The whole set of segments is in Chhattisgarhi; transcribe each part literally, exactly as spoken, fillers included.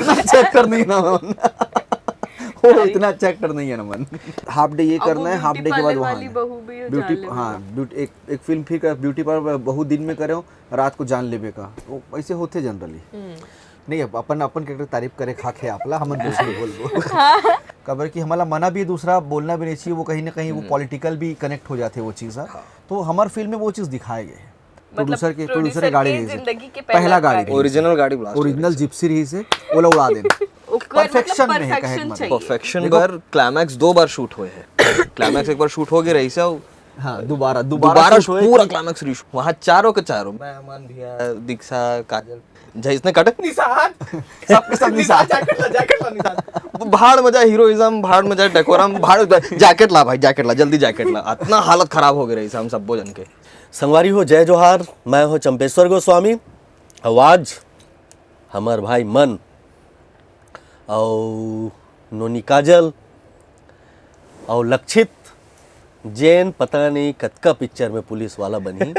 इतना अच्छा एक्टर नहीं ना मन। वो इतना अच्छा एक्टर नहीं है ना मन। हाफ डे ये करना है, हाफ डे के बाद वहाँ ब्यूटी, हाँ, ब्यूटी, एक एक फिल्म फिर कर, ब्यूटी पार्लर बहुत दिन में करे हो, रात को जान लेबे का, वो ऐसे होते जनरली। नहीं, अब अपन अपन के तारीफ करे खाके आपला, हमन कुछ नहीं बोलबो। काबर कि हमला मना भी दूसरा बोलना भी नहीं चाहिए, वो कहीं ना कहीं वो पॉलिटिकल भी कनेक्ट हो जाते वो चीज़ ह। तो हमार फिल्म में वो चीज़ दिखाए गए हैं। प्रोड्यूसर के, प्रोड्यूसर के गाड़ी रही है, पहला गाड़ी, ओरिजिनल गाड़ी, ओरिजिनल जिप्सी रही से, ओला उड़ा देन। परफेक्शन में है, कहे के मतलब। परफेक्शन बर क्लाइमैक्स दो बार शूट हुए हैं। क्लाइमैक्स एक बार शूट हो गए रही से, हाँ, दोबारा, दोबारा दोबारा शूट, पूरा क्लाइमैक्स रीशूट। वहाँ चारों के चारों, मैं, अमन भैया, दीक्षा, काजल, जय इसने काटे निशान, सबके सब निशान। जैकेट ला, जैकेट ला निशान। भाड़ में जाए हीरोइज्म, भाड़ में जाए डेकोरम, भाड़ में जाए, जैकेट ला भाई, जैकेट ला, जल्दी जैकेट ला। इतना हालत खराब हो गई रही से हम सब जन के। संगवारी हो, जय जोहार, मैं हूँ चंपेश्वर गोस्वामी। आवाज हमर भाई मन अउ नोनी काजल अउ लक्षित, जेन पता नहीं कतका पिक्चर में पुलिस वाला बनही।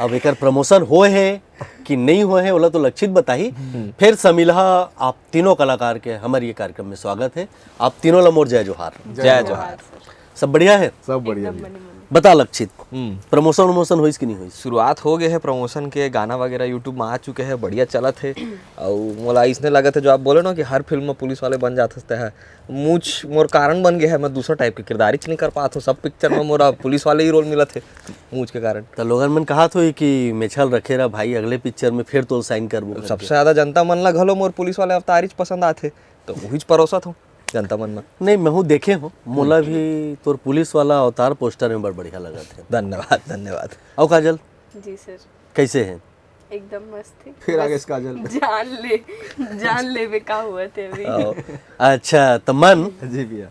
अब एकर प्रमोशन होए हे कि नहीं होए हे, ओला तो लक्षित बताही। फिर समिलहा, आप तीनों कलाकार के हमर ये कार्यक्रम में स्वागत है। आप तीनों ला मोर जय जोहार। जय जोहार। सब बढ़िया है? सब बढ़िया एकदम भैया। बने, बने। बता लक्षित, हम्म। प्रमोशन वमोशन होइस कि नहीं होइस? शुरुआत हो गए है प्रमोशन के, गाना वगैरह YouTube में आ चुके हैं, बढ़िया चलत है। और मोला इसने लगत है, जो आप बोले ना कि हर फिल्म में पुलिस वाले बन जाते हैं, मूछ मोर कारण बन गया है, मैं दूसरा टाइप के किरदारी च नहीं कर पात हूँ, सब पिक्चर में मोरा पुलिस वाले ही रोल मिलत है मूछ के कारण। तो लोगन मन कहा थो कि मेछल रखे रहा भाई, अगले पिक्चर में फिर तोल साइन करबो करके। सबसे ज्यादा जनता मन ला घलो मोर पुलिस वाले अवतारी च पसंद आथे, तो वही च परोसत हूँ जनता मन में। नहीं, मैं हूँ देखे हूँ, मोला भी तोर पुलिस वाला अवतार पोस्टर में बड़ बढ़िया लगत है। धन्यवाद, धन्यवाद। अउ काजल? जी सर। कैसे है? एकदम मस्त है। फिर आगे बस से काजल। जान ले, जान लेबे का हुआ थे अभी। आओ। अच्छा, तो मन? जी भैया।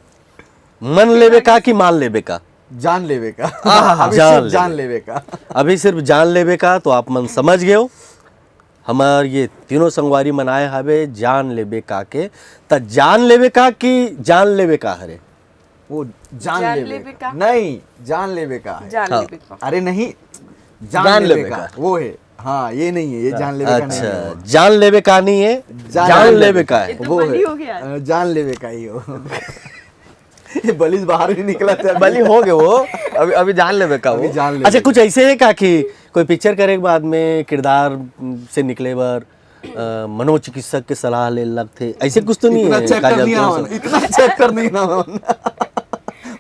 मन लेबे का कि मान लेबे का? जान लेबे का। आहा, अभी जान सिर्फ लेबे। जान लेबे का। अभी सिर्फ जान लेबे का, तो आप मन समझ गए हो। हमार ये तीनों संगवारी मन आए हावे जान लेबे का के, त जान लेबे का कि जान लेबे का हरे? वो जान जान लेबे लेबे का। का। नहीं, जान लेबे का है। जान हाँ। लेबे का। अरे नहीं, जान जान लेबे लेबे का। का। वो है। हाँ, ये नहीं है, ये जान लेबे का नहीं है। अच्छा, जान लेबे का नहीं है, जान जान लेबे लेबे का है। ये तो वो बलि है। हो गया। अ, जान लेबे का ही हो। ये बलि से बाहर नहीं निकला था। बलि हो गए वो, अभी, अभी जान लेबे का अभी वो। जान लेबे अच्छा, का। कुछ ऐसे है का कि कोई पिक्चर करे के बाद में किरदार से निकले बर, अ, मनोचिकित्सक के सलाह ले लगथे, ऐसे कुछ तो नहीं इतना है, अच्छा एक्टर काजल, नहीं तुम आवन, सब? इतना अच्छा एक्टर नहीं आवन।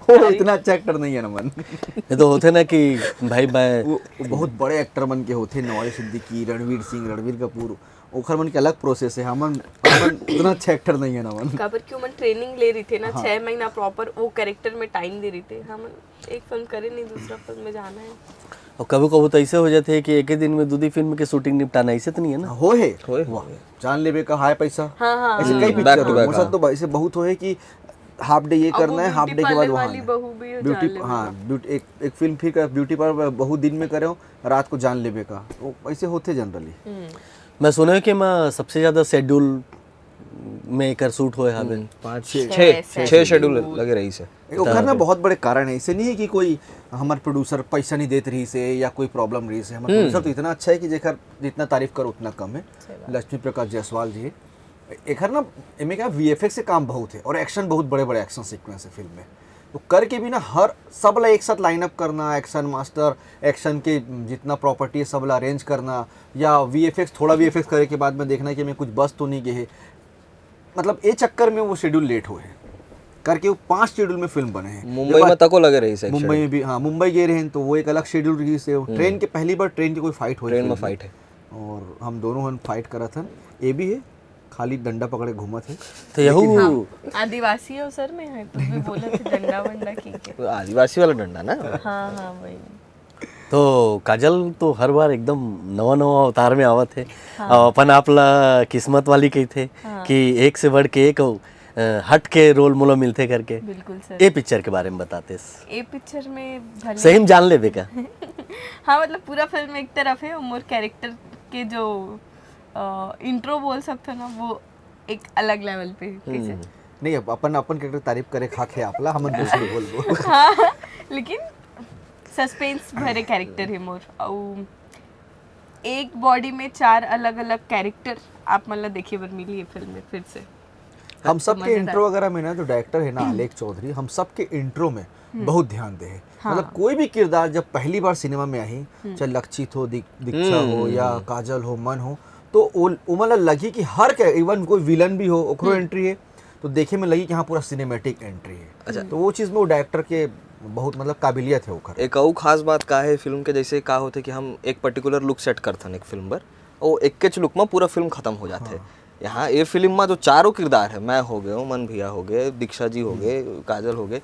वो इतना अच्छा एक्टर नहीं है ना मन। ये तो होथे ना कि भाई मैं वो, वो बहुत बड़े एक्टर मन के होथे, नवाजुद्दीन सिद्दीकी, रणवीर सिंह, रणबीर कपूर, ओखर मन के अलग प्रोसेस है। हमन, हमन उतना अच्छा एक्टर नहीं है ना मन। काबर कि ओमन ट्रेनिंग ले रहिथे ना, हाँ। छह महीना प्रॉपर वो कैरेक्टर में टाइम दे रहिथे। हमन एक फिल्म करे नहीं, दूसरा फिल्म में जाना है। और कभी-कभी तो ऐसे हो जाथे कि एक ही दिन में दू दी फिल्म के शूटिंग निपटाना, ऐसे तो नहीं है ना? होए हे। होए हे। वाह, जान लेबे का, हाय पैसा। हाँ, हाँ, ऐसे हाँ। कई हम्म, पिक्चर back to हो। back, मोर साथ हाँ। तो ऐसे बहुत होए कि हाफ डे ये अब वो करना है, हाफ ब्यूटी डे के बाद पार्लर वहाँ वाली है। बहू भी हो, ब्यूटी, जान लेबे हाँ, का। ब्यूटी, एक, एक फिल्म फिर कर, ब्यूटी पार्लर बहू दिन में करे हो, रात को जान लेबे का। वो ऐसे होथे जनरली। हम्म। मैं सुने हूँ कि मैं सबसे ज्यादा शेड्यूल में एकर शूट होए हावे। हम्म, पाँच, छः, छः, छः, छः छः शेड्यूल शेड्यूल। लगे रहिस हे। ए, ओकर ना बता बहुत बड़े कारण है। ऐसे नहीं है कि कोई हमारे प्रोड्यूसर पैसा नहीं देत रहिस हे या कोई प्रॉब्लम रहिस हे। हमारे हम्म। प्रोड्यूसर तो इतना अच्छा है कि जेकर जितना तारीफ करो उतना कम है। सही बात। लक्ष्मी प्रकाश जायसवाल जी है। एकर ना, एमे क्या वीएफएक्स के काम बहुत है और एक्शन बहुत बड़े-बड़े एक्शन सीक्वेंस है फिल्म में। तो करके भी ना हर सब ला एक साथ लाइन अप करना, एक्शन मास्टर, एक्शन के जितना प्रॉपर्टी है सब ला अरेंज करना, या वीएफएक्स, थोड़ा वीएफएक्स करे के बाद में देखना कि एमे कुछ बस तो नहीं गए है। मतलब, ए चक्कर में वो शेड्यूल लेट हुए हैं। करके वो पाँच शेड्यूल में फिल्म बने हैं। मुंबई देखो, में तको लगे रहिस हे मुंबई actually। में भी, हाँ, मुंबई गए रहे हैं तो वो एक अलग शेड्यूल रहिस हे। हम्म। ट्रेन के पहली बार ट्रेन के कोई फाइट हुई ट्रेन में फिल्म में। फाइट है। और हम दोनों हन फाइट करत हन। ए भी है, खाली डंडा पकड़े घूमत है। तो यहू लेकिन हाँ, आदिवासी अवसर में है, तो भी बोला थे डंडा वंडा की के। वो आदिवासी वाला डंडा ना? हाँ, हाँ, वही। तो काजल तो हर बार एकदम नवा नवा अवतार में आवत है। हाँ। और अपन आप ला किस्मत वाली कही थे हाँ। कि एक से बढ़ के एक अउ, अ, हट के रोल मोला मिलथे करके। बिल्कुल सर। ए पिक्चर के बारे में बताते। ए पिक्चर में भले सही में जान लेबे का? हाँ, मतलब पूरा फिल्म एक तरफ है, मोर कैरेक्टर के जो, अ, इंट्रो बोल सकते हो ना, वो एक अलग लेवल पे है, हम्म। कैसे? नहीं, अब अपन, अपन कैरेक्टर तारीफ करे खाके आपला, हमन कुछ नहीं बोलबो। हाँ, लेकिन सस्पेंस भरे कैरेक्टर है मोर। अउ एक बॉडी में चार अलग अलग कैरेक्टर आप मन ला देखे बर मिली ये फिल्म में फिर से। हम तो सबके मजेदार। इंट्रो वगैरह में ना, जो डायरेक्टर है ना आलेख चौधरी, हम सबके इंट्रो में बहुत ध्यान दे है। मतलब कोई भी किरदार जब पहली बार सिनेमा में आही, चाहे लक्षित हो, दीक- दीक्षा हो या काजल हो, मन हो, तो वो वो मतलब लगी कि हर के, इवन कोई विलन भी हो, ओकरो एंट्री है, तो देखे में लगी कि हाँ, पूरा सिनेमैटिक एंट्री है। अच्छा। तो वो चीज़ में वो डायरेक्टर के बहुत मतलब काबिलियत है ओकर। एक अउ खास बात का है फिल्म के, जैसे का होथे कि हम एक पर्टिकुलर लुक सेट करथन एक फिल्म बर, वो एक्केच लुक में पूरा फिल्म खत्म हो जाथे। यहाँ ये फिल्म में जो चारों किरदार है, मैं हो गए, उमन भैया हो गए, दीक्षा जी हो गए, काजल हो गए,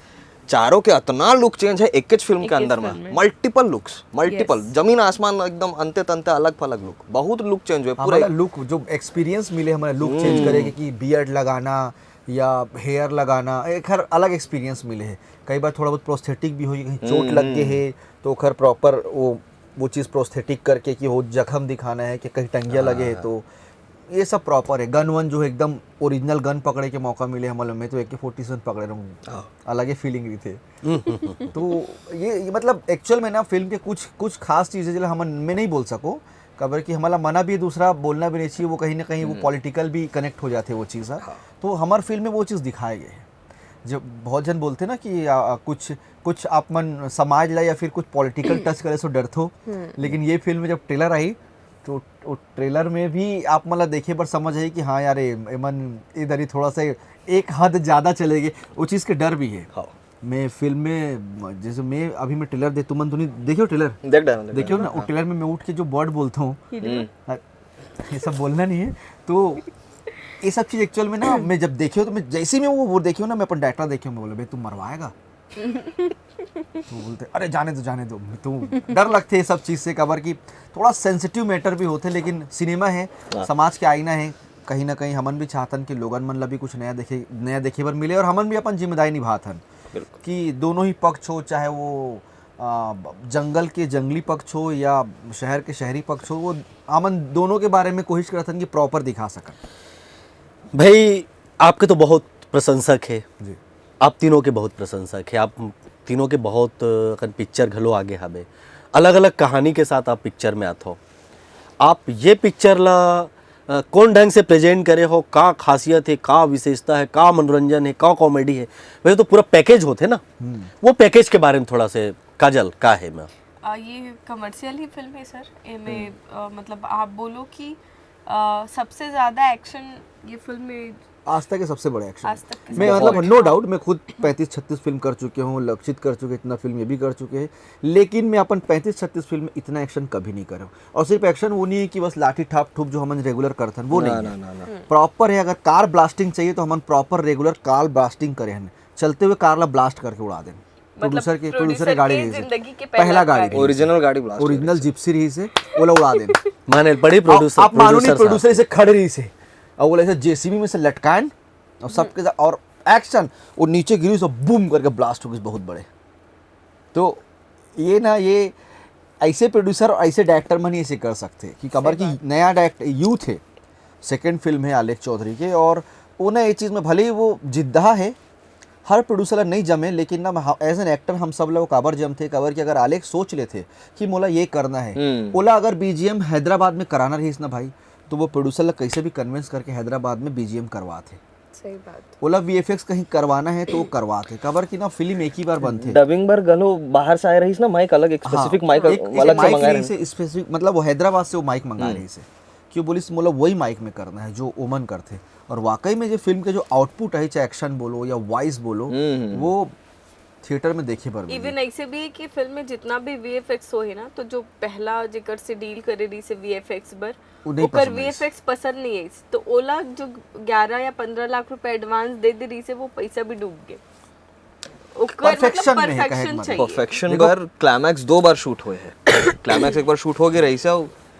चारों के इतना लुक चेंज है एक फिल्म के एक ही अंदर फिल्म में, में। Multiple looks, multiple Yes. जमीन आसमान, एकदम अंते तंते अलग फलग लुक, बहुत लुक चेंज हुए पूरे। हमारा लुक जो एक्सपीरियंस मिले, हमारा लुक चेंज करेगा कि बियर्ड लगाना या हेयर लगाना, एक हर अलग एक्सपीरियंस मिले है। कई बार थोड़ा बहुत प्रोस्थेटिक भी होई, कहीं चोट लग गए है तो ओकर प्रॉपर वो वो चीज़ प्रोस्थेटिक करके कि वो जख्म दिखाना है कि कहीं टंगिया लगे है तो ये सब प्रॉपर है। गन वन जो है एकदम ओरिजिनल गन पकड़े के मौका मिले हमारे, मैं तो ए के फोर्टी सेवन पकड़े रहूँ, अलग ही फीलिंग रही थे। तो ये, ये मतलब एक्चुअल में ना फिल्म के कुछ कुछ खास चीज़ें जो हम मैं नहीं बोल सको, काबर कि हमारा मना भी दूसरा बोलना भी नहीं चाहिए, वो कहीं ना कहीं वो पॉलिटिकल भी कनेक्ट हो जाते हैं वो चीज़। तो हमारे फिल्म में वो चीज़ दिखाए गए हैं। जब बहुत जन बोलते ना कि आ, आ, कुछ कुछ आप मन समाज ला या फिर कुछ पॉलिटिकल टच करे सो डरथो, लेकिन ये फिल्म में जब ट्रेलर आई तो वो ट्रेलर में भी आप मन ला देखे बर समझ आई कि हाँ यार, ए- एमन इधर ही थोड़ा सा एक हद ज़्यादा चले गए, वो चीज़ के डर भी है। हाँ। मैं फिल्म में जैसे मैं अभी मैं ट्रेलर दे तुमन तो नहीं देखियो ट्रेलर? देख डालो, देख देखियो ना, वो ट्रेलर में मैं उठ के जो वर्ड बोलता हूँ, हाँ, ये सब बोलना नहीं है। तो ये सब चीज़ एक्चुअल में ना मैं जब देखियो तो मैं जैसे ही मैं वो वो देखियो ना, मैं अपन डायरेक्टर देखियो, मैं बोला भाई तू मरवाएगा। तो बोलते अरे जाने दो जाने दो, तो डर लगते ये सब चीज़ से, काबर कि थोड़ा सेंसिटिव मैटर भी होते, लेकिन सिनेमा है, समाज के आईना है, कहीं ना कहीं हमन भी चाहतन कि लोगन मन ला भी कुछ नया देखे नया देखे बर मिले और हमन भी अपन जिम्मेदारी निभात हन बिल्कुल। कि दोनों ही पक्ष हो, चाहे वो आ, जंगल के जंगली पक्ष हो या शहर के शहरी पक्ष हो, वो हमन दोनों के बारे में कोशिश करत हन कि प्रॉपर दिखा सकन। भाई, आपके तो बहुत प्रशंसक है, जी। आप तीनों के बहुत प्रशंसक है, आप तीनों के बहुत अ, अखन पिक्चर घलो आगे हवे, अलग अलग कहानी के साथ आप पिक्चर में आत हो। आप ये पिक्चर ला अ, कौन ढंग से प्रेजेंट करे हो, का खासियत है, का विशेषता है, का मनोरंजन है, का कॉमेडी है, वैसे तो पूरा पैकेज होते ना, वो पैकेज के बारे में थोड़ा से काजल का है मैं आ, ये कमर्शियल ही फिल्म है सर। एमे आ, मतलब आप बोलो कि आ, सबसे ज्यादा एक्शन ये फिल्म में आज तक के सबसे बड़े एक्शन। आज तक के मैं सबसे मतलब बड़े। नो डाउट मैं खुद पैंतीस छत्तीस फिल्म कर चुके हूँ, लक्षित कर चुके, इतना फिल्म ये भी कर चुके हैं, लेकिन मैं अपन पैंतीस छत्तीस फिल्म में इतना एक्शन कभी नहीं करा हूँ। और सिर्फ एक्शन वो नहीं है कि बस लाठी ठाप ठूप जो हमन रेगुलर करथन, वो ना, नहीं ना, है। ना, ना। प्रॉपर है, अगर कार ब्लास्टिंग चाहिए तो हमन प्रॉपर रेगुलर कार ब्लास्टिंग करे हैं, चलते हुए कार ला ब्लास्ट करके उड़ा दें। प्रोड्यूसर के प्रोड्यूसर प्रोड्यूसर के गाड़ी के रही से। जिंदगी के पहला पहला गाड़ी गाड़ी। रही से। ओरिजिनल गाड़ी ब्लास्ट। ओरिजिनल जिप्सी रही से, ओला उड़ा दें। माने पड़ी आप, प्रोड्यूसर, आप मानो नहीं, प्रोड्यूसर प्रोड्यूसर साहब। इसे खड़े रही से और बोले ऐसे जेसीबी में से लटकाएं और सबके साथ और एक्शन, वो नीचे गिरी, सब बूम करके ब्लास्ट हो गई बहुत बड़े। तो ये ना, ये ऐसे प्रोड्यूसर और ऐसे डायरेक्टर मन ही ऐसे कर सकते हैं कि काबर कि नया डायरेक्ट यूथ है, सेकंड फिल्म है आलेख चौधरी के, और वो ना ये चीज़ में भले ही वो जिद्दा है, हर प्रोड्यूसर ला नहीं जमे, लेकिन ना एज एन एक्टर हम सब लोग काबर जमते, काबर कि अगर आलेख सोच लेते कि मोला ये करना है, हम्म। ओला अगर बीजीएम हैदराबाद में कराना रहीस ना भाई, तो वो प्रोड्यूसर ला कैसे भी कन्विंस करके हैदराबाद में बीजीएम करवाते। सही बात। ओला वीएफएक्स कहीं करवाना है तो वो करवाते, काबर कि ना फिल्म एक ही बार बनते। डबिंग बर घलो बाहर से आए रहीस ना, माइक अलग, एक हाँ, स्पेसिफिक माइक एक- अलग से माइक मंगाए रही रहे। से स्पेसिफिक, मतलब वो हैदराबाद से वो माइक मंगा रही से, क्यों बोलिस मोला वही माइक में करना है जो ओमन करते। और वाकई में जो फिल्म के जो आउटपुट है, चाहे एक्शन बोलो या वॉइस बोलो, हम्म। वो थिएटर में देखे बर मिले। इवन ऐसे भी है कि फिल्म में जितना भी वीएफएक्स हो है ना, तो जो पहला जेकर से डील करे रही से वीएफएक्स बर, वो नहीं ओकर पसंद आइस। वीएफएक्स पसंद नहीं आई, तो ओला जो ग्यारह या पंद्रह लाख रुपए एडवांस दे दे रही से, वो पैसा भी डूब गए। ओकर परफेक्शन मतलब में है, कहे के परफेक्शन मतलब। चाहिए। परफेक्शन देखो- बर क्लाइमैक्स दो बार शूट हुए हैं। क्लाइमैक्स एक बार शूट हो गए रही से,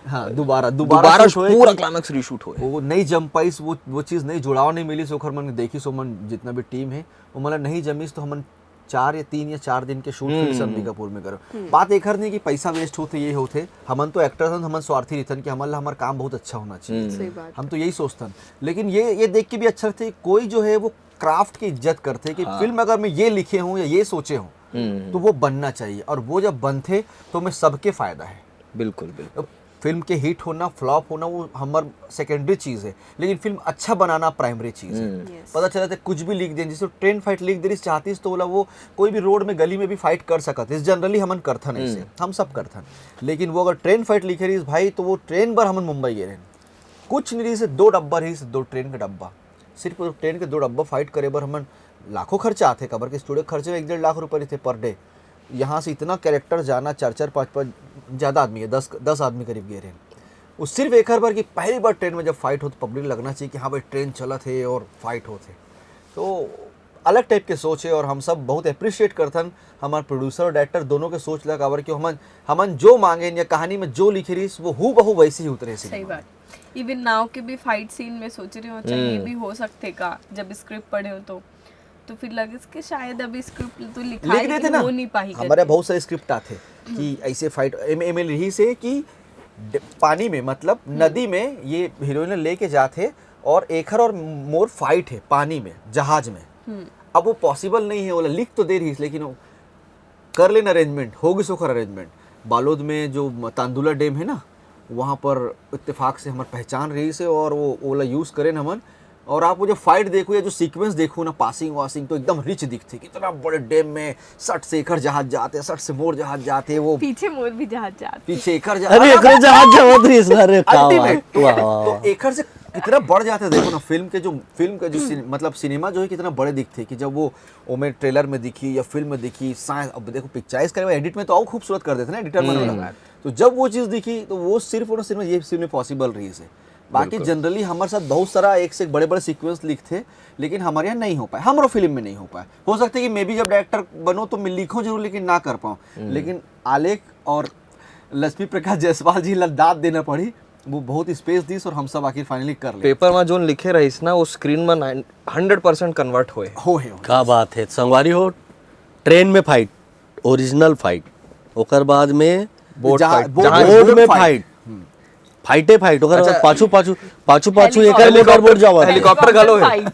हाँ, दोबारा दोबारा दोबारा शूट होए पूरा कि क्लाइमैक्स रीशूट हुए। वो नहीं जम पाइस, वो वो चीज़ नहीं जुड़ाव नहीं मिली, ओकर मन देखी सो मन जितना भी टीम है, वो मतलब नहीं जमीस, तो हमन चार या तीन या चार दिन के शूट फिर से अंबिकापुर में करो। बात एक हर नहीं कि पैसा वेस्ट होते, ये होते, हमन तो एक्टर्स हन, हमन स्वार्थी रहतन कि हमन ला हमार काम बहुत अच्छा होना चाहिए। सही बात। हम तो यही सोचतन, लेकिन ये ये देख के भी अच्छा लगता है कोई जो है वो क्राफ्ट की इज्जत करते कि फिल्म अगर मैं ये लिखे हूँ या ये सोचे हूँ तो वो बनना चाहिए, और वो जब बनते तो मैं सबके फायदा है। बिल्कुल, बिल्कुल। अब फिल्म के हिट होना, फ्लॉप होना, वो हमर सेकेंडरी चीज है, लेकिन फिल्म अच्छा बनाना प्राइमरी चीज है। Yes. पता चला था कुछ भी लिख दें, जैसे ट्रेन फाइट लिख दे रही चाहती तो बोला, वो कोई भी रोड में, गली में भी फाइट कर सकत है, जनरली हमन करथन ऐसे, हम सब करथन। लेकिन वो अगर ट्रेन फाइट लिखे रही भाई, तो वो ट्रेन बर हमन मुंबई गए रहे। कुछ नहीं रही से, दो डब्बा रही से, दो ट्रेन का डब्बा, सिर्फ वो ट्रेन के दो डब्बा फाइट करे बर हमन लाखों खर्चा आथे, काबर के स्टूडियो खर्चे में एक डेढ़ लाख रुपए रहिथे पर डे। यहाँ से इतना कैरेक्टर जाना, चार चार पाँच पाँच, ज़्यादा आदमी है, दस दस आदमी करीब गए रहे। वो सिर्फ एक हर बार कि पहली बार ट्रेन में जब फाइट हो तो पब्लिक लगना चाहिए कि हाँ भाई, ट्रेन चलत है और फाइट होत है। तो अलग टाइप के सोच है और हम सब बहुत अप्रिशिएट करथन हमारे प्रोड्यूसर और डायरेक्टर दोनों के सोच ला, काबर कि हमन हमन जो मांगे या कहानी में जो लिखे रही, वो हूबहू वैसे ही उतरे सही सिनेमा में। बात। इवन नाव के भी फाइट सीन में सोच रही हूँ, अच्छा ये भी हो सकते का, जब स्क्रिप्ट पढ़े हो तो तो फिर लगे कि शायद अभी स्क्रिप्ट तो लिखा है, लिख देते लेकिन ना। हो नहीं पाही हमारे करके। बहुत सारे स्क्रिप्ट आते कि ऐसे फाइट एम एम एल रही से कि ड- पानी में, मतलब नदी में ये हीरोइन लेके जाते और एखर और मोर फाइट है पानी में, जहाज में। अब वो पॉसिबल नहीं है, बोला लिख तो दे रही, लेकिन वो कर लेना अरेंजमेंट, हो गई सोखर अरेंजमेंट। बालोद में जो म- तांदुला डैम है ना, वहाँ पर इत्तेफाक से हमार पहचान रही से और वो ओला यूज़ करें हमन। और आप वो जो फाइट देखो या जो सीक्वेंस देखो ना, पासिंग वासिंग, तो एकदम रिच दिखते, कितना बड़े डैम में सट से एकर जहाज जाते, सट से मोर जहाज जाते, वो पीछे मोर भी जहाज जाते। पीछे एकर जहाज, अरे एकरो जहाज जावत रही सर, अरे का अल्टीमेट। बात, वाह, वाह, तो वाह। एकर से कितना बढ़ जाता है, देखो ना, फिल्म के जो फिल्म के जो सिने- मतलब सिनेमा जो है कितना बड़े दिखते हैं कि जब वो ओमे ट्रेलर में दिखी या फिल्म में दिखी, साइंस, अब देखो पिक्चराइज करे, एडिट में तो और खूबसूरत कर देते ना एडिटर मन वाला। तो जब वो चीज़ दिखी तो वो सिर्फ और सिर्फ ये फिल्म में पॉसिबल रही से। बाकी जनरली हमारे साथ बहुत सारा एक से एक बड़े बड़े सीक्वेंस लिखते, लेकिन हमारे यहाँ नहीं हो पाए, हमारो फिल्म में नहीं हो पाए। हो सकता है कि मैं भी जब डायरेक्टर बनूँ तो मैं लिखूँ जरूर, लेकिन ना कर पाऊँ। लेकिन आलेख और लक्ष्मी प्रकाश जायसवाल जी ला दाद देना पड़ी, वो बहुत स्पेस दीस और हम सब आखिर फाइनली कर ले। पेपर में जोन लिखे रहिस ना, वो स्क्रीन में हंड्रेड परसेंट कन्वर्ट होए। हो है, हो। का बात है संगवारी हो, ट्रेन में फाइट, ओरिजिनल फाइट, ओकर बाद में बोट जहाँ- फाइट। बोट- जहाज बोट में फाइट। फाइट, फाइटे फाइट, ओकर बाद अच्छा। पाछू पाछू पाछू पाछू एकर मोटर बोट जावत है। हेलीकॉप्टर घलो है। फाइट।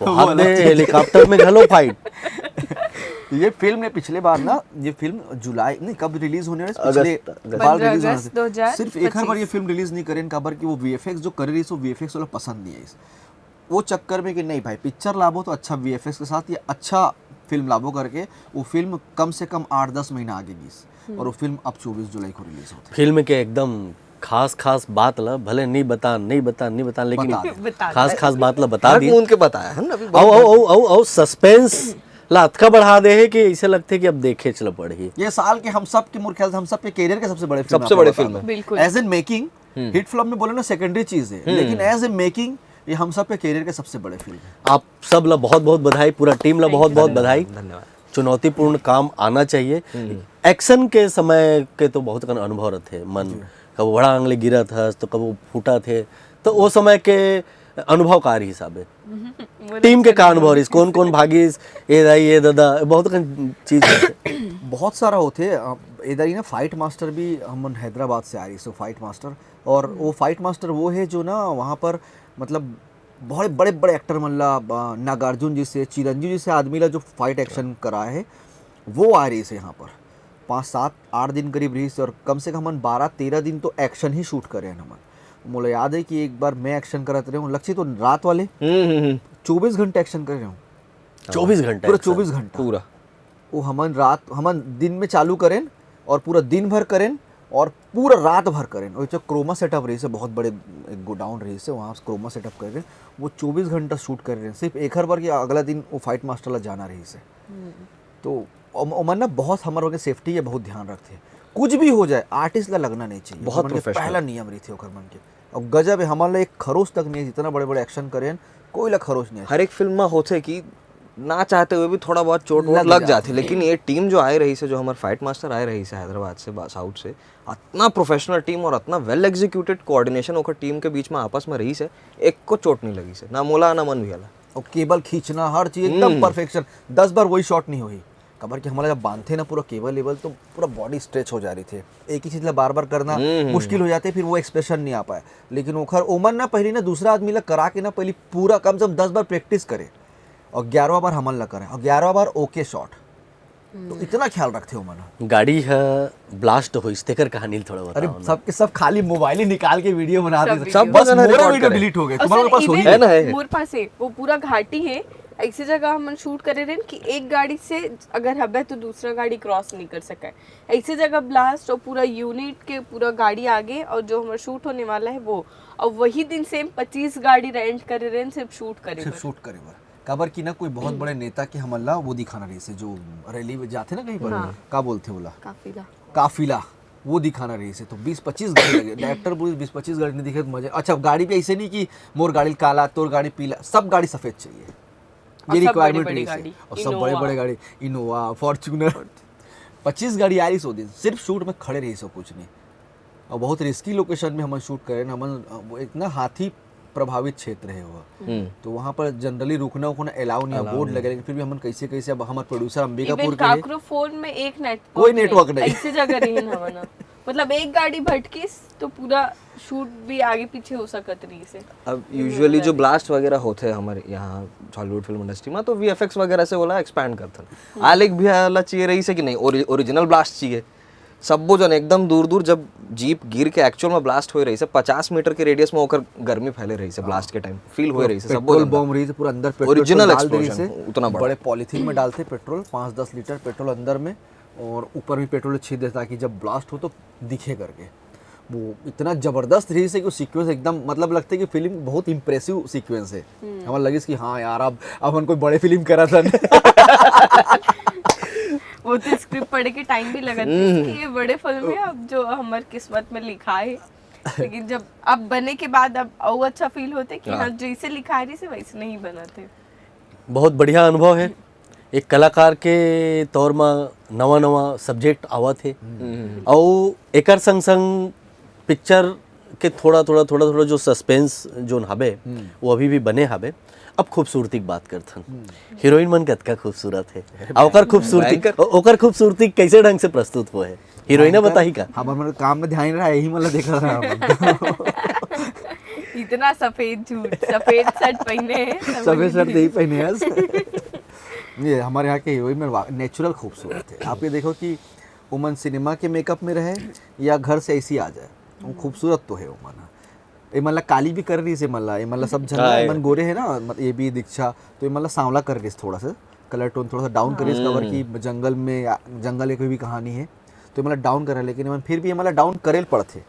वहाँ में हेलीकॉप्टर में घलो फाइट। ये फिल्म ने पिछले बार ना, ये फिल्म जुलाई नहीं, कब रिलीज होने वाली? पिछले अगस्त, अगस्त। बार पन्द्रह रिलीज होने अगस्त वाली। दो हजार सिर्फ एक हर बार ये पच्चीस। फिल्म रिलीज नहीं करें, काबर कि वो वी एफ एक्स जो कर रही सो वी एफ एक्स वाला पसंद नहीं है इस वो चक्कर में कि नहीं भाई, पिक्चर लाबो तो अच्छा वी एफ एक्स के साथ या अच्छा फिल्म लाबो करके वो फिल्म कम से कम आठ दस महीना आगे गीस और वो फिल्म अब चौबीस जुलाई को रिलीज होते। फिल्म के एकदम खास खास बात ला भले नहीं बता, नहीं बता, नहीं बता, लेकिन बता दे। बता दे। खास खास बात ला बता हर दी। मून के बताया है ना अभी। आओ आओ आओ आओ आओ सस्पेंस ला अतका बढ़ा दे है कि ऐसे लगते कि अब देखे चला पड़ही। ये साल के हम सब के, मोर ख्याल से हम सब के कैरियर के सबसे बड़े फिल्म सबसे बड़े फिल्म है। बिल्कुल। एज एन मेकिंग, हिट फ्लॉप में बोले ना सेकेंडरी चीज है, लेकिन एज ए मेकिंग ये हम सब के कैरियर के सबसे बड़े फिल्म है। आप सब ला बहुत बहुत बधाई, पूरा टीम ला बहुत बहुत बधाई। धन्यवाद। चुनौतीपूर्ण काम आना चाहिए। एक्शन के समय के तो बहुत कन अनुभव रहते मन, कब बड़ा आंगले गिरा था तो कब फूटा थे, तो वो समय के अनुभव का हिसाब है। टीम के का अनुभव रहिस, कौन कौन भागिस, ए दाई ए दादा, बहुत कन चीज है। बहुत सारा होते अ, इधर ही ना फाइट मास्टर भी हम हैदराबाद से आ रही सो फाइट मास्टर। और वो फाइट मास्टर वो है जो ना वहाँ पर मतलब बड़े बड़े बड़े एक्टर मन ला अ, नागार्जुन जी से, चिरंजीव जी से आदमी ला जो फाइट एक्शन करा है वो आ रही से यहाँ पर। पाँच सात आठ दिन करीब रही से और कम से कम हमन बारह तेरह दिन तो एक्शन ही शूट करे हैं हमन। मोला याद है कि एक बार मैं एक्शन करत रहे हूँ लक्ष्य तो रात वाले हम्म हम्म, हम्म। चौबीस घंटे एक्शन करे हूँ। चौबीस घंटे पूरा एक्शन। चौबीस घंटा पूरा। वो हमन रात हमन दिन में चालू करें और पूरा दिन भर करें और पूरा रात भर करें। और जो क्रोमा सेटअप रही से, बहुत बड़े एक गोडाउन रही से, वहाँ क्रोमा सेटअप कर रहे हैं। वो चौबीस घंटा शूट कर रहे हैं सिर्फ एक हर बार कि अगला दिन वो फाइट मास्टर ला जाना रही से। तो ओम- ओमन ना बहुत हमारे के सेफ्टी के बहुत ध्यान रखते हैं। कुछ भी हो जाए आर्टिस्ट ला लगना नहीं चाहिए। बहुत ओमन के professional। पहला नियम रही थी ओकर मन के। और गजब है, हमारे लिए एक खरोच तक नहीं है, जितना बड़े बड़े एक्शन करें कोई ला खरोच नहीं है। हर एक फिल्म में होते कि ना चाहते हुए भी थोड़ा बहुत चोट वोट लग लग जाती जाती, लेकिन ये टीम जो आए रही से, जो हमारे फाइट मास्टर आए रही से हैदराबाद से, बा- साउथ से, इतना प्रोफेशनल टीम और इतना वेल एग्जीक्यूटेड कोऑर्डिनेशन ओकर टीम के बीच में आपस में रही से, एक को चोट नहीं लगी से, ना मोला ना मन भी हला। और केबल खींचना, हर चीज एकदम परफेक्शन। दस बार वही शॉट नहीं हुई, काबर कि हमारा जब बांधते ना पूरा केबल वेबल तो पूरा बॉडी स्ट्रेच हो जा रही थी। एक ही चीज ला बार बार करना मुश्किल हो जाते, फिर वो एक्सप्रेशन नहीं आ पाए। लेकिन ओखर ओमन ना पहली ना दूसरा आदमी ला करा के ना पहली पूरा कम से कम दस बार प्रैक्टिस करे और ग्यारहवा बार हमन ला करे और ग्यारहवा बार ओके शॉट। तो इतना ख्याल रखथे ओमन ह। गाड़ी ह ब्लास्ट होइस तेकर कहानी ल थोड़ा अरे बताओ ना। सबके सब खाली मोबाइल ही निकाल के वीडियो बना सब दे। सब बस बस मोर record वीडियो करे। डिलीट हो गए। और तुम्हारे सर, पास होही even है ना, है। मोर पास है, वो पूरा घाटी है। ऐसी जगह हमन शूट करे रहन कि एक गाड़ी से अगर हबे तो दूसरा गाड़ी क्रॉस नहीं कर सके। ऐसी जगह ब्लास्ट और पूरा यूनिट के पूरा गाड़ी आगे और जो हमारा शूट होने वाला है वो। और वही दिन सेम पच्चीस गाड़ी रेंट करे रहन सिर्फ शूट करे सिर्फ बर। शूट करे बर। काबर कि ना कोई बहुत बड़े नेता के हमन ला वो दिखाना रहिस हे, जो रैली में जाथे ना कहीं पर, हाँ। का बोलथे ओला, काफिला। काफिला, वो दिखाना रहिस हे। तो बीस पच्चीस गाड़ी लगे। डायरेक्टर बोले बीस पच्चीस गाड़ी नहीं दिखे तो मजे। अच्छा, गाड़ी भी ऐसे नहीं कि मोर गाड़ी काला, तोर गाड़ी पीला, सब गाड़ी सफेद चाहिए, और ये सब रिक्वायरमेंट बड़ी-बड़ी रहिस हे। गाड़ी, और सब Innova। बड़े बड़े गाड़ी, इनोवा, फॉर्च्यूनर, पच्चीस गाड़ी आ रहिस हे वो दिन, सिर्फ शूट में खड़े रहिस हे, कुछ नहीं। और बहुत रिस्की लोकेशन में हमन शूट करे ना, हमन, वो एक ना हाथी प्रभावित क्षेत्र है वो, हम्म। तो वहाँ पर जनरली रुकना उकना अलाउ नहीं है, Allow बोर्ड नहीं लगे, लेकिन फिर भी हमन कैसे कैसे, अब हमारे प्रोड्यूसर अंबिकापुर इवन के हैं। काकरो फोन में एक नेटवर्क कोई नेटवर्क नहीं। ऐसी जगह रही ना हमन। मतलब एक गाड़ी भटकिस तो पूरा शूट भी आगे पीछे हो सकत रहिस हे। अब यूजुअली जो ब्लास्ट वगैरह होथे हमर यहाँ हॉलीवुड फिल्म इंडस्ट्री में, तो वीएफएक्स वगैरह से ओला एक्सपैंड करथन। आलेख भी ला चाहिए रहिस हे कि नहीं, ओरिजिनल ब्लास्ट चाहिए। सब्बो जन एकदम दूर दूर, जब जीप गिर के एक्चुअल में ब्लास्ट होए रहिस हे, पचास मीटर के रेडियस में ओकर गर्मी फैले रहिस हे, ब्लास्ट के टाइम फील होए रहिस हे सब्बो पेट्रोल जन ला। बम रहिस हे, पूरा अंदर पेट्रोल Original डाल दे रहिस explosion, हे, उतना बड़ा। बड़े पॉलीथीन में डालथे पेट्रोल, पाँच दस लीटर पेट्रोल अंदर में, और ऊपर भी पेट्रोल छीट देथे ताकि जब ब्लास्ट हो तो दिखे करके। वो इतना जबरदस्त रहिस हे कि सीक्वेंस एकदम, मतलब, लगथे कि फिल्म बहुत इम्प्रेसिव सीक्वेंस है। हमन लगिस कि हाँ यार, अब अब हमन कोई बड़े फिल्म करत हन। वो तो स्क्रिप्ट पढ़े के टाइम भी लगत है कि ये बड़े फिल्म है, अब जो हमर किस्मत में लिखा है। लेकिन जब अब बने के बाद अब और अच्छा फील होते कि हाँ। हाँ, जैसे लिखा रहिस हे वैसे नहीं बनत हे। बहुत बढ़िया अनुभव है। एक कलाकार के तौर म नवा नवा सब्जेक्ट आवत हे, अउ एकर संग संग पिक्चर के थोड़ा थोड़ा थोड़ा थोड़ा जो सस्पेंस जोन हबे, वो अभी भी बने हबे। अब खूबसूरती के बात करथन। हीरोइन मन कतका खूबसूरत हे, अउ ओकर खूबसूरती, भयंकर। ओ- ओकर खूबसूरती कैसे ढंग से प्रस्तुत हुए हे, हीरोइन बताही का? हमर मन काम में ध्यान रहा, यही मन ला देखत रहा हमन। इतना सफेद झूठ, सफेद शर्ट पहने हैं, सफेद शर्ट यही पहने हैं। ये हमारे यहाँ के हीरोइन में नेचुरल खूबसूरत है। आप ये देखो कि उमन सिनेमा के मेकअप में रहे या घर से ऐसी आ जाए, वो खूबसूरत तो है उमन। एमन ला काली भी कर रही से, एमन ला, एमन ला सब झन ला, हाँ, एमन गोरे है ना, मत-, ये भी दीक्षा, तो एमन ला सांवला कर रही थोड़ा सा, कलर टोन थोड़ा सा डाउन करिस, काबर कि जंगल में, जंगल एक भी कहानी है, तो एमन ला डाउन करे, लेकिन एमन फिर भी एमन ला डाउन करे ल पड़थे।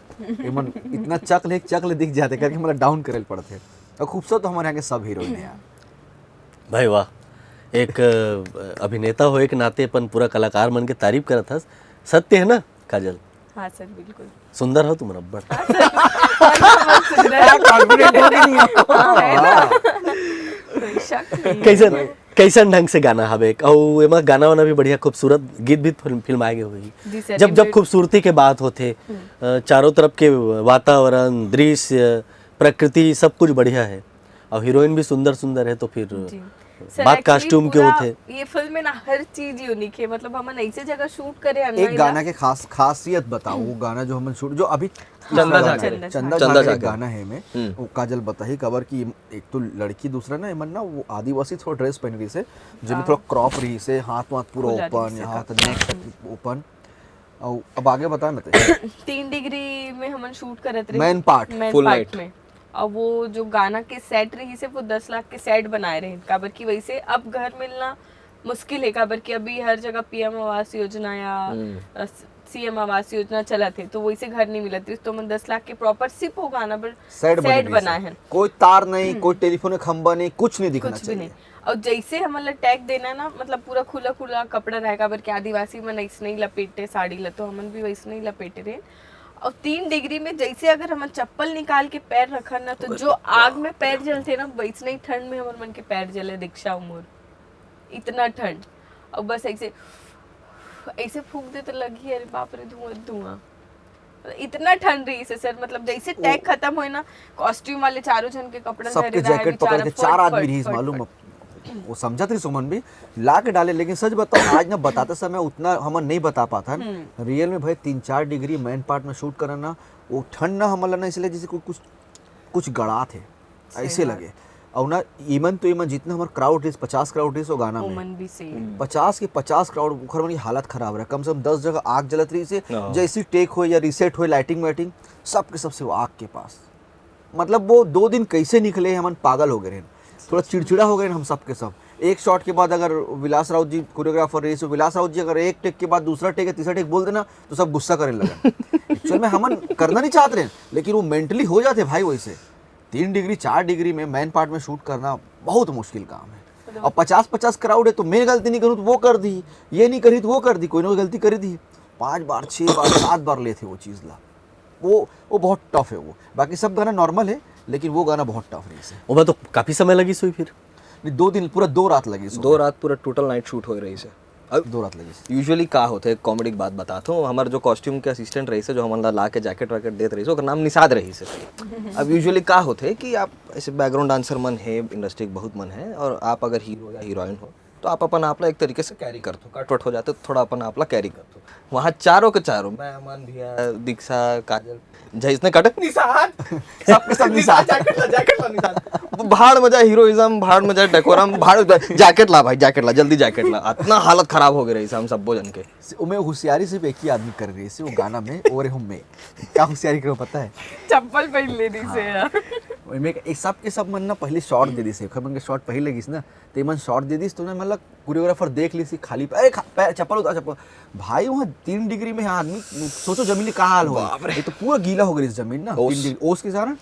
एमन इतना चक ले, चक ले दिख जाते करके एमन ला डाउन करे ल पड़थे। और खूबसूरत तो हमारे यहाँ के सब हीरोइन है यार। भाई वाह, एक अ, अभिनेता होए के नाते अपन पूरा कलाकार मन के तारीफ करत हस, सत्य है ना काजल? हाँ सर, बिल्कुल। सुंदर हो तुम रब्बड़। कॉन्फिडेंट हो कि नहीं हो? कोई शक नहीं। कैसन, कैसन ढंग से गाना हवे, अउ एमा गाना वाना भी बढ़िया खूबसूरत गीत भी फिल्म, फिल्माए गए होही। जी सर, जब ये जब मेरे- खूबसूरती के बात होथे, अ, चारों तरफ के वातावरण, दृश्य, प्रकृति, सब कुछ बढ़िया है, और हीरोइन भी सुंदर सुंदर है, तो फिर जी। सर, बात actually कॉस्ट्यूम के पूरा होथे। ये फिल्म में ना हर चीज यूनिक है, मतलब हमन ऐसे जगह शूट करे हैं ना, एक गाना के खास, खासियत बताओ, वो गाना जो हमन शूट, जो अभी चंदा गाना झांकरे। है, चंदा चंदा झांकरे झांकरे। गाना है में, हम्म। वो काजल बताही, काबर कि एक तो लड़की, दूसरा ना एमन ना वो आदिवासी थोड़ा ड्रेस पहन रही से, जिसमें थोड़ा क्रॉप रही से, हाथ वाथ पूरा खुला रही ओपन, से, यहाँ तक नेक तक ओपन। और अब आगे बता ना ते। तीन डिग्री में हमन शूट करत रहे, Man part, man full part night। में। और वो जो गाना के सेट रही से, वो दस लाख के सेट बनाए रहे, काबर कि वैसे अब घर मिलना मुश्किल है, काबर कि अभी हर जगह पीएम आवास योजना या सीएम आवास योजना चलत है, तो वैसे घर नहीं मिलत रही, तो हमन दस लाख के प्रॉपर सिर्फ वो गाना पर सेट बने सेट रही बनाए से। हैं। कोई तार नहीं, कोई टेलीफोन का खंबा नहीं, कुछ नहीं दिखना कुछ भी चाहिए। नहीं। और जैसे हमन ला टैग देना ना, मतलब पूरा खुला खुला कपड़ा रहे, काबर कि आदिवासी मन ऐसे नहीं लपेटे साड़ी ला, तो हमन भी वैसे नहीं लपेटे रहे। और तीन डिग्री में जैसे अगर हमन चप्पल निकाल के पैर रखन ना, तो जो आग में पैर जलते ना, वैसे नहीं ठंड में हमर मन के पैर जले, दीक्षा उमर, इतना ठंड। और बस ऐसे, ऐसे फूंक दे तो लगी, अरे बाप रे, धुआं धुआं। इतना ठंड रही से सर, मतलब जैसे टैग खत्म होए ना, कॉस्ट्यूम वाले चारों जन के कपड़ा सबके धरे रहे, जैकेट पकड़ के बेचारा चार फट, आदमी फट, रही फट, मालूम। फट। वो समझा थे सुमन भी, ला के डाले, लेकिन सच बताओ, आज ना बताते समय उतना हमन नहीं बता पाता है। रियल में भाई तीन चार डिग्री मैन पार्ट में शूट करना ना, वो ठंड ना हमन ला ना इसलिए जैसे कोई कुछ, कुछ गड़ा थे, ऐसे लगे। अउ ना, इमन तो इमन जितना हमर क्राउड रहिस, पचास क्राउड रहिस वो गाना में, ओमन भी सेम। पचास के पचास क्राउड, ओखर मन की हालत खराब रहा। कम से कम दस जगह आग जलत रहिस हे। हाँ। जैसी टेक होए या रीसेट होए, लाइटिंग वाइटिंग, सब के सब से वो आग के पास। मतलब वो दो दिन कैसे निकले, हमन पागल हो गए रहे। थोड़ा चिड़चिड़ा हो गए हम सब के सब। एक शॉट के बाद अगर विलास राउत जी कोरियोग्राफर रहिस, तो विलास राउत जी अगर एक टेक के बाद दूसरा टेक या तीसरा टेक बोल देना तो सब गुस्सा करे लगन। एक्चुअल में हमन करना नहीं चाहते रहे, लेकिन वो मेंटली हो जाते भाई। वैसे तीन डिग्री चार डिग्री में मैन पार्ट में शूट करना बहुत मुश्किल काम है। अब पचास पचास क्राउड है तो मैं गलती नहीं करूँ तो वो कर दी, ये नहीं करी तो वो कर दी, कोई ना कोई गलती करी दी। पाँच बार, छः बार, सात बार लेते वो चीज़ ला। वो वो बहुत टफ है वो। बाकी सब गाना नॉर्मल है, लेकिन वो गाना बहुत टफ रहिस हे। ओमा तो काफी समय लगिस होही फिर। नहीं, दो दिन, पूरा दो रात लगिस। दो रात पूरा टोटल नाइट शूट हो रहिस हे। दो रात लगिस। यूजुअली का होथे, कॉमेडी की बात बताथों, हमर जो कॉस्ट्यूम के असिस्टेंट रहिस हे, जो हमन ला ला के जैकेट वैकेट देत रहिस हे, ओकर नाम निषाद रहिस हे। अब यूजुअली का होथे कि आप ऐसे बैकग्राउंड डांसर मन हे, इंडस्ट्री के बहुत मन हे, और आप अगर हीरो या हीरोइन हो तो आप अपन आप ला एक तरीके से कैरी करथो, कट वट हो जाते तो थोड़ा अपन आप ला कैरी करथो। वहाँ चारों के चारों, मैं, अमन भैया, दीक्षा, काजल, जैसने काटे निषाद, सबके सब निषाद। जैकेट ला, जैकेट ला निषाद। भाड़ में जाए हीरोइज्म, भाड़ में जाए डेकोरम, भाड़ में जाए, जैकेट ला भाई, जैकेट ला, जल्दी जैकेट ला। इतना हालत खराब हो गई रहिस हे हम सबो जन के। ओमे होशियारी सिर्फ एक ही आदमी करे रहिस हे वो गाना में, और हम में। क्या होशियारी करे पता है? चप्पल पहन ले रहिस हे यार। ओमे एक, एक सब के सब मन ना पहले शॉट दे दिस हे, ओखर मन के शॉट पहले लगिस ना, तो इमन शॉट दे दिस, तो ना मतलब कोरियोग्राफर देख लिस हे खाली पे, "अरे खा-, पैर, चप्पल उतार, चप्पल।" भाई वहाँ तीन डिग्री में आदमी, सोचो जमीन का हाल हो। बाप रे। ये तो पूरा गीला हो गया इस जमीन ना, ओस। तीन डिग्री ओस के कारण।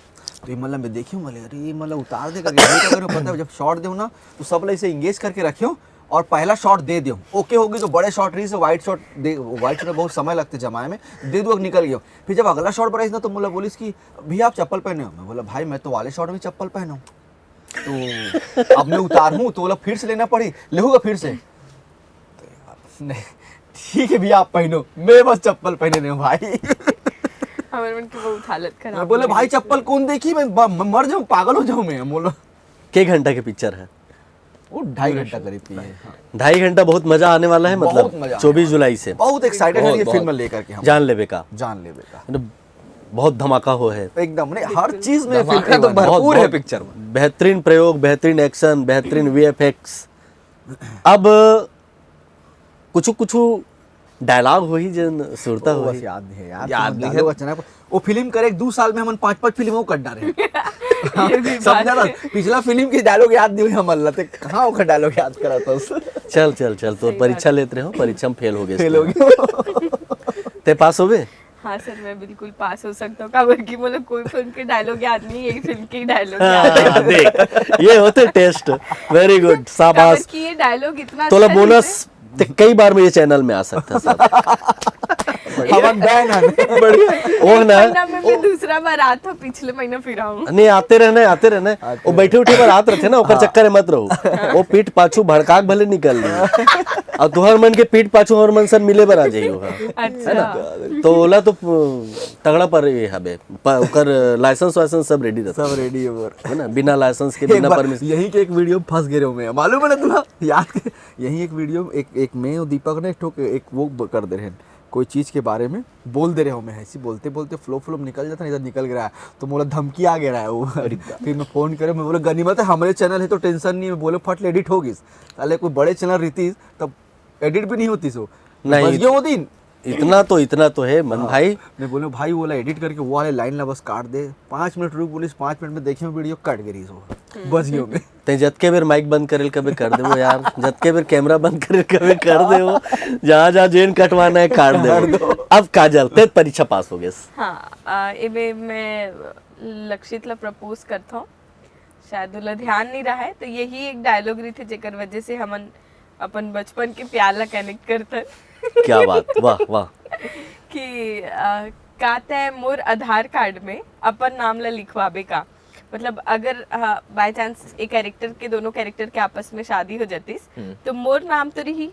तो ये मतलब मैं देखियो, मतलब अरे ये मतलब उतार दे करके, ये क्या करो पता है, जब शॉट दो ना तो सब ला इसे एंगेज करके रखियो और पहला शॉट दे दियो। ओके हो गई तो बड़े शॉट रहिस हे, वाइड शॉट दे, वाइड शॉट में बहुत समय लगते जमाए में, दे दो निकल गयो। फिर जब अगला शॉट बनाइस ना तो मोला बोलिस कि भैया आप चप्पल पहने हो? मैं बोला भाई मैं तो वाले शॉट में चप्पल पहना हूँ। तो अब मैं उतारहूँ तो बोला फिर से लेना पड़ी, लेहूँगा फिर से। नहीं, ठीक है भैया आप पहनो, मैं बस चप्पल पहने नहीं हूँ भाई। हमर मन के बहुत हालत खराब मैं बोले हो गई। भाई चप्पल कौन देखी, मैं ब- मैं मर जाऊँ, पागल हो जाऊँ मैं। बोलो के घंटा के पिक्चर है? वो ढाई घंटा करीब की है। ढाई घंटा बहुत मजा आने वाला है। बहुत मतलब मजा आने चौबीस वाला जुलाई से बहुत एक्साइटेड है बहुत, ये बहुत। फिल्म लेकर के हम। जान लेबे का, जान लेबे का। मतलब बहुत धमाका हो है। एकदम नहीं, हर चीज में धमाका फिल्म तो में भरपूर बहुत, है बहुत पिक्चर में। बेहतरीन प्रयोग, बेहतरीन एक्शन, बेहतरीन वीएफएक्स। अब कुछ कुछ डायलॉग होही जन सुरता वो होही। बस याद नहीं है यार, याद तुम नहीं है। डायलॉग अचानक, वो फिल्म करे एक दो साल में हमन पांच पांच फिल्म वो कट डाले। ये भी बात समझा ना, है। पिछला फिल्म के डायलॉग याद नहीं हुई हमन ला, ते कहाँ ओकर डायलॉग याद करा था? चल चल चल, तोर सही परीक्षा बात लेत रहे हो, परीक्षा में फेल हो गए। फेल हो गया। ते पास हो गए? हाँ सर, मैं बिल्कुल पास हो सकता हूँ, काबर कि मोला कोई फिल्म के डायलॉग याद नहीं है, यही फिल्म के डायलॉग हाँ, देख, ये होते टेस्ट। वेरी गुड, शाबाश। कि ये डायलॉग इतना तोला अच्छा बोनस ते कई बार में ये चैनल में आ सकता है सर। हमन बैन है। वो ना, महीना में मैं दूसरा बार आता हूँ, पिछले महीना फिर आऊँ। नहीं, आते रहना है, आते रहना है। आते वो बैठे उठे पर आत रहिथे ना, ओकर चक्कर में मत रहो। वो पीठ पाछू भड़काक भले निकल ली, और तुहर मन के पीठ पाछू और मन सन मिले बर आ जाइयो। हाँ। अच्छा। तो ओला तो तगड़ा पर ये हबे, प- ओकर लाइसेंस वाइसेंस सब रेडी रहता सब रेडी है मोर। है ना, बिना लाइसेंस के, एक बिना बार परमिशन। यही के एक वीडियो में फंस गए रहे मैं, मालूम है ना तुला? याद के, यही एक वीडियो, एक एक मैं और दीपक ने एक ठो एक वो ब- कर दे रहे हैं, कोई चीज के बारे में बोल दे रहे हो मैं, ऐसी बोलते बोलते फ्लो फ्लो में निकल जाता, नहीं तो निकल गया है। तो मोला धमकी आ गया है वो। फिर मैं फोन करे, मैं बोला गनीमत है हमारे चैनल है तो टेंशन नहीं है, बोले फट ले एडिट हो गई। साले कोई बड़े चैनल रहती तब एडिट भी नहीं होती सो। नहीं। बस ये वो दिन इतना तो, इतना तो है मन भाई। मैं बोलूँ भाई वो वाला एडिट करके वो वाले लाइन ला बस काट दे, पाँच मिनट रुक बोलिस, पाँच मिनट में देखे वीडियो कट गई सो। बस गयो मैं। ते जतके बेर माइक बंद करेल कबे कर देबो यार, जतके बेर कैमरा बंद करेल कबे कर देबो, जहाँ जहाँ जेन कटवाना है काट देबो। अब काजल, ते परीक्षा पास हो गए। हाँ, आ, एमे मैं लक्षित ला प्रपोज करता हूँ, शायद ओला ध्यान नहीं रहा है, तो यही एक डायलॉग रहिथे जेकर वजह से हमन अपन बचपन के प्यार ला कनेक्ट करथन। क्या बात, वाह वाह। कि आ, का तय मोर आधार कार्ड में अपन नाम ला लिखवाबे का? मतलब अगर बाय चांस एक कैरेक्टर के, दोनों कैरेक्टर के आपस में शादी हो जातीस, तो मोर नाम तो रही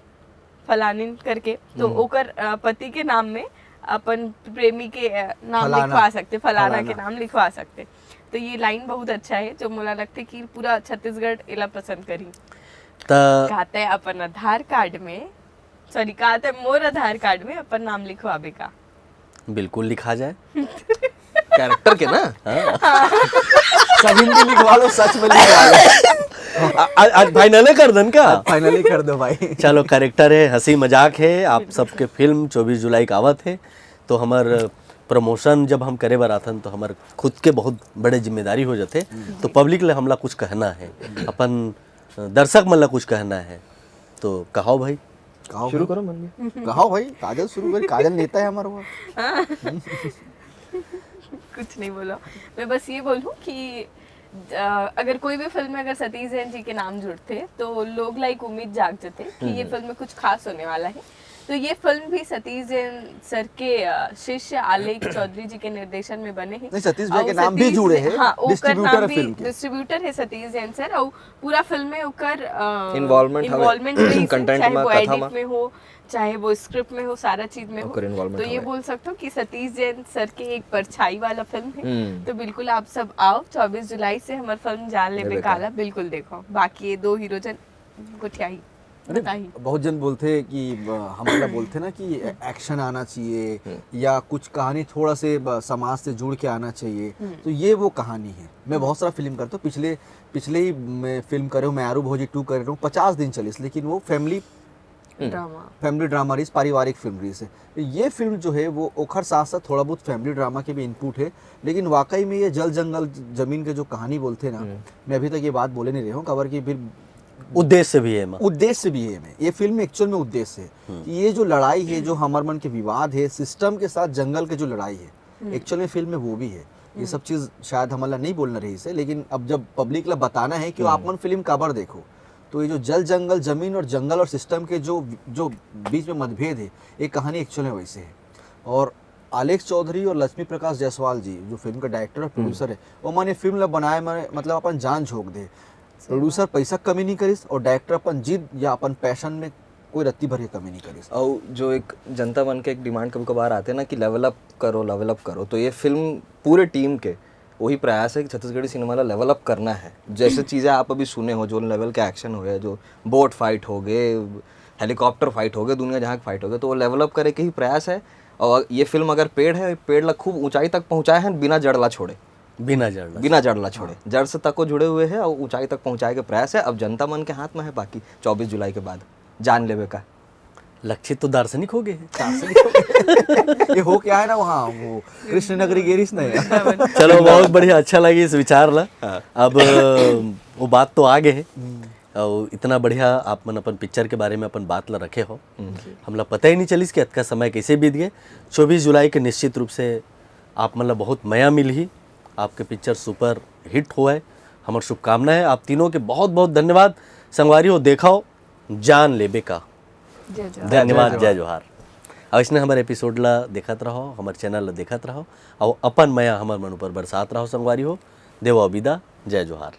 फलानिन करके, तो ओकर आ, पति के नाम में अपन प्रेमी के आ, नाम फलाना। लिखवा सकते, फलाना के फलाना। नाम लिखवा सकते। तो ये लाइन बहुत अच्छा है, जो मोला लगते कि पूरा छत्तीसगढ़ एला पसंद करी। त का तय अपन आधार कार्ड में, सॉरी, का तय मोर आधार कार्ड में अपन नाम लिखवाबे का? बिल्कुल लिखा जाए। कैरेक्टर के ना। कभी भी लिखवा लो, सच में लिखवा लो। आ- आज फाइनल कर दन का? फाइनली कर दो भाई। चलो, करेक्टर है, हंसी मजाक है, आप सबके फिल्म चौबीस जुलाई का आवत है, तो हमर प्रमोशन जब हम करे बर आथन तो हमर खुद के बहुत बड़े जिम्मेदारी हो जाते। तो पब्लिक ले हमला कुछ कहना है, अपन दर्शक मन ला कुछ कहना है, तो कहो भाई। कहो शुरू भाई। करो मन में। कहो भाई, काजल शुरू कर, काजल नेता है हमारा वो। कुछ नहीं बोलो। मैं बस ये बोलूँ कि अ, अगर कोई भी फिल्म में अगर सतीश जैन जी के नाम जुड़ते तो लोग ला एक उम्मीद जाग जाते कि ये फिल्म में कुछ खास होने वाला है। तो ये फिल्म भी सतीश जैन सर के अ, शिष्य आलेख चौधरी जी के निर्देशन में बने हैं। नहीं, सतीश भैया और के नाम भी सतीश जुड़े जैन- हैं, हाँ, ओकर distributor नाम है भी फिल्म के। डिस्ट्रीब्यूटर है सतीश जैन सर। और पूरा फिल्म में ओकर Involvement हवे। इन्वॉल्वमेंट Content चाहे मा, वो कथा एडिट मा। में हो, चाहे वो स्क्रिप्ट में हो, सारा चीज में हो। ओकर involvement तो ये हवे। बोल सकते हो कि सतीश जैन सर के एक परछाई वाला फिल्म है। हम्म। तो बिल्कुल आप सब आओ, चौबीस जुलाई से हमारी फिल्म जान ले ले बेका बेका। ला बिल्कुल देखो। बाकी ये दो हीरो जन गोठियाही अरे, बताही। बहुत जन बोलते हैं कि अ, हम लोग बोलते हैं ना कि एक्शन आना चाहिए या कुछ कहानी थोड़ा से ब- समाज से जुड़ के आना चाहिए। तो ये वो कहानी है। मैं बहुत सारा फिल्म करता हूँ, पिछले पिछले ही मैं फिल्म करे हूँ, मैं आरू भौजी टू करे हूँ, पचास दिन चलिस, लेकिन वो फैमिली ड्रामा। फैमिली ड्रामा रहीस, पारिवारिक फिल्म रहीस है। तो ये फिल्म जो है वो ओखर साथ साथ थोड़ा बहुत फैमिली ड्रामा के भी इनपुट है, लेकिन वाकई में ये जल जंगल जमीन के जो कहानी बोलते हैं ना, मैं अभी तक ये बात बोले नहीं रहे हूँ, काबर कि फिर उद्देश्य भी है एमा। उद्देश्य भी है एमे। ये फिल्म एक्चुअल में उद्देश्य है कि ये जो लड़ाई है, जो हमर मन के विवाद है सिस्टम के साथ, जंगल के जो लड़ाई है, एक्चुअल में फिल्म में वो भी है। ये सब चीज शायद हमन ला नहीं बोलना रहीस है, लेकिन अब जब पब्लिक ला बताना है कि आप मन फिल्म काबर देखो, तो ये जो जल जंगल जमीन और जंगल और सिस्टम के जो जो बीच में मतभेद है, ये कहानी एक्चुअल में वैसे है। और आलेख चौधरी और लक्ष्मी प्रकाश जायसवाल जी, जो फिल्म का डायरेक्टर और प्रोड्यूसर है, वो माने फिल्म ला बनाए में मतलब अपन जान झोंक दे। प्रोड्यूसर पैसा कमी नहीं करिस और डायरेक्टर अपन जिद या अपन पैशन में कोई रत्ती भर के कमी नहीं करिस। और जो एक जनता मन के एक डिमांड कभी कभार आते ना कि लेवल अप करो, लेवल अप करो, तो ये फिल्म पूरे टीम के वही प्रयास है कि छत्तीसगढ़ी सिनेमा ला लेवल अप करना है। जैसे चीज़ें आप अभी सुने हो, जो लेवल के एक्शन हो गए, जो बोट फाइट हो गए, हेलीकॉप्टर फाइट हो गए, दुनिया जहाँ के फाइट हो गए, तो वो लेवल अप करे के ही प्रयास है। और ये फिल्म अगर पेड़ है, पेड़ ला खूब ऊंचाई तक पहुँचाए हैं बिना जड़ ला छोड़े, बिना जड़ ला। बिना जड़ ला छोड़े, जड़ से तक वो जुड़े हुए हैं और ऊंचाई तक पहुँचाए के प्रयास है। अब जनता मन के हाथ में है, बाकी चौबीस जुलाई के बाद जान लेवे का। लक्षित तो दार्शनिक हो गए हैं। ये हो क्या है ना वहाँ, वो कृष्ण नगरी गेरिस नहीं। चलो, बहुत बढ़िया, अच्छा लगी इस विचार ला। हाँ। अब वो बात तो आ गए है, और इतना बढ़िया आप मन अपन पिक्चर के बारे में अपन बात ला रखे हो। हमला पता ही नहीं चलिस कि अतका समय कैसे बीत गए। चौबीस जुलाई के निश्चित रूप से आप मन ला बहुत मया मिलही, आपके पिक्चर सुपर हिट होए, हमर शुभकामना है। आप तीनों के बहुत बहुत धन्यवाद। संगवारी हो, देखाओ जान लेबे का। जय जय। धन्यवाद, जय जोहार। और इसने हमारे एपिसोड ला देखत रहो, हमारे चैनल ला देखत रहो, और अपन मया हमर मन ऊपर बरसात रहो संगवारी हो। देवा विदा, जय जोहार।